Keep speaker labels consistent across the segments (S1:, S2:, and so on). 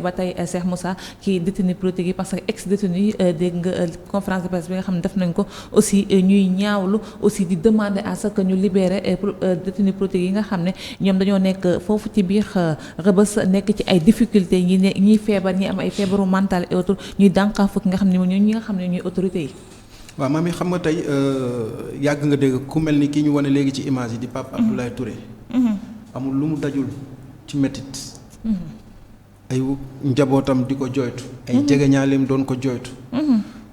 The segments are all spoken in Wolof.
S1: ba tey Cheikh Moussa ci détenu politique yi parce que ex détenu yi dégg nga conférence de presse bi nga xam ne def nañ ko aussi ñuy ñaawlu aussi di demander à ce que ñu libérer détenu politique yi nga xam ne ñoom dañoo nekk foofu ci biir Rebeuss nekk ci ay difficultés ñiy feebar ñi am ay feebaru mental et autres ñuy dànqaafu ki nga xam ne ñi nga xam ne ñuy autorités yi.
S2: waaw Mamy xam nga tey yàgg nga dégg ku mel ni ki ñu wane léegi ci image yi di Pape Abdoulaye Touré. amul lu mu dajul ci métit ay njabootam di ko jooytu. ay jegeñaaleem doon ko jooytu.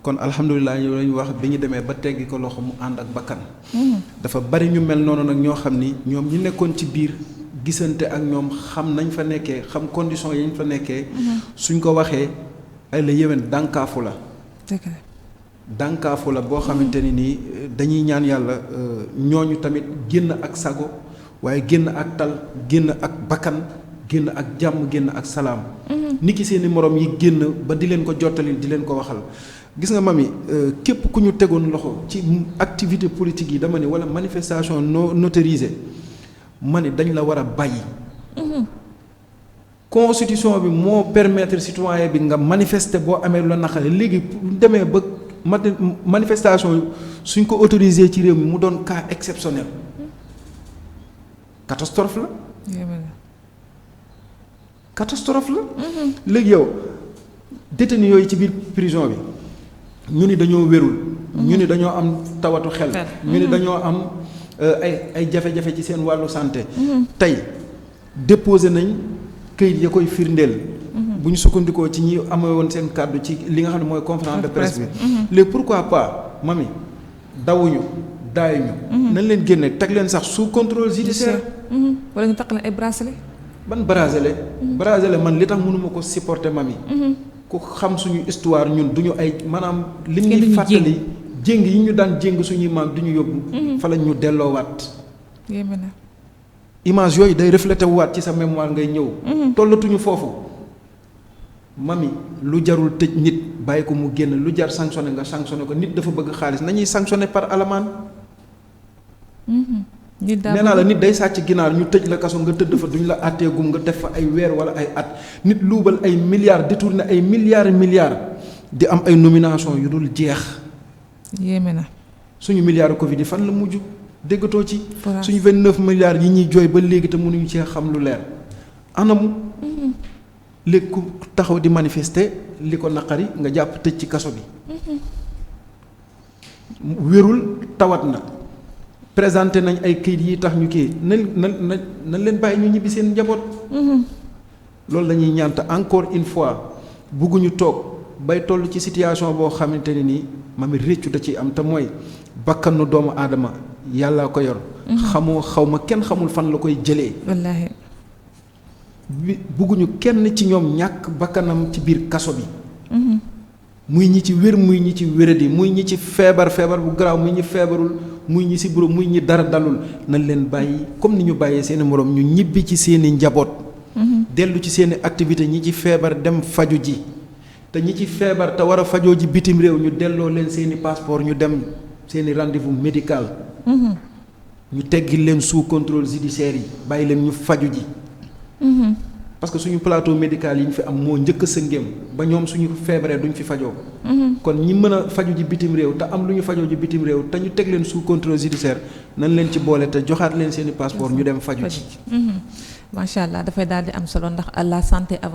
S2: kon alhamdulilah ñu lañu wax bi ñu demee ba teggi ko loxo mu ànd ak bakkan. dafa bari ñu mel noonu nag ñoo xam ni ñoom ñi nekkoon ci biir gisante ak ñoom xam nañ fa nekkee xam condition yi ñu fa nekkee. suñ ko waxee ay la yéwén dànkaafu la. dànkaafu la boo xamante ni nii dañuy ñaan yàlla ñooñu tamit génn ak sago waaye génn ak tal génn ak bakkan génn ak jàmm génn ak salaam. ni ki seeni moroom yi génn ba di leen ko jottali di leen ko waxal. gis nga Mamy képp ku ñu tegoon loxo ci activité politique yi dama ne walla manifestation non autorisée ma ne dañ la war a bàyyi. constitution bi moo permettre citoyen bi nga manifester boo amee lu la naqare léegi demee ba manifestation suñ ko autorisé ci réew mi mu doon cas exceptionnel catastrophe la. catastrophe la. léegi yow détenu yooyu ci biir prison bi ñu ni dañoo wérul. ñu ni dañoo am tawatu xel. ñu ni dañoo am ay jafe-jafe ci seen wàllu santé. tey déposé nañ këyit ya koy firndeel. bu ñu sukkandikoo ci ñi amee woon seen kàddu ci li nga xam ne mooy conférence de presse bi. léegi pourquoi pas Mamy dawuñu daayuñu. nañ leen génne teg leen sax sous contrôle judiciaire.
S1: wala ñu takk leen ay bracelet.
S2: ban bracelet. bracelet man li tax mënuma ko supporter Mamy. ku xam suñu histoire ñun duñu ay maanaam. li ñuy fàttali jéng yi ñu daan jéng suñuy maam du ñu yóbbu. fa lañ ñu delloowaat. image yooyu day reflété waat ci sa mémoire ngay ñëw. tollatuñu foofu. Mamy lu jarul tëj nit bàyyi ko mu génn lu jar sanctionné nga sanctionné ko nit dafa bëgg xaalis nañuy sanctionné par alamaan. nee naa la nit day sàcc ginaar ñu tëj la kaso nga tëdd fa duñ la àtteegum nga def fa ay weer wala ay at nit luubal ay milliards détourné ay milliards di am ay nomination yu dul jeex.
S1: yéeme na. suñu
S2: milliards Covid yi fan la mujj déggatoo ci. suñu 29 milliards yi ñuy jooy ba léegi te mënuñu cee xam lu leer anamu. léegi ku taxaw di manifester li ko naqari nga jàpp tëj ci kaso bi. wérul tawat na. présenté nañ ay këyit yi tax ñu kii nañ leen bàyyi ñu ñibbi seen njaboot. loolu la ñuy ñaanta encore une fois bugguñu toog bay toll ci situation boo xamante ne nii Mamy réccu da ciy am te mooy bakkanu doomu aadama yàllaa ko yor. xamoo xaw ma kenn xamul fan la koy jëlee.
S1: wallaahi.
S2: bugguñu kenn ci ñoom ñàkk bakkanam ci biir kaso bi. muy ñi ci wér muy ñi ci wéradi muy ñi ci feebar bu garaaw muy ñi feebarul muy ñi si bureau muy ñi dara dalul nañ leen bàyyi comme ni ñu bàyyee seeni moroom ñu ñibbi ci seeni njaboot. dellu ci seeni activité ñi ci feebar dem faju ji te ñi ci feebar te war a fajoo ji bitim réew ñu delloo leen seeni passeport ñu dem seeni rendez-vous médical. ñu teggil leen sous contrôle judiciaire yi bàyyi leen ñu faju ji. parce que suñu plateau médical yi ñu fi am moo njëkk a sëngéem ba ñoom suñu feebaree duñ fi fajoo. kon ñi mën a faju ji bitim réew te am lu ñu fajoo ji bitim réew te ñu teg leen sous contrôle judiciaire nañ leen ci boole te joxaat leen seeni passeport ñu dem faju ji.
S1: macha allah dafay daal di am solo ndax la santé avant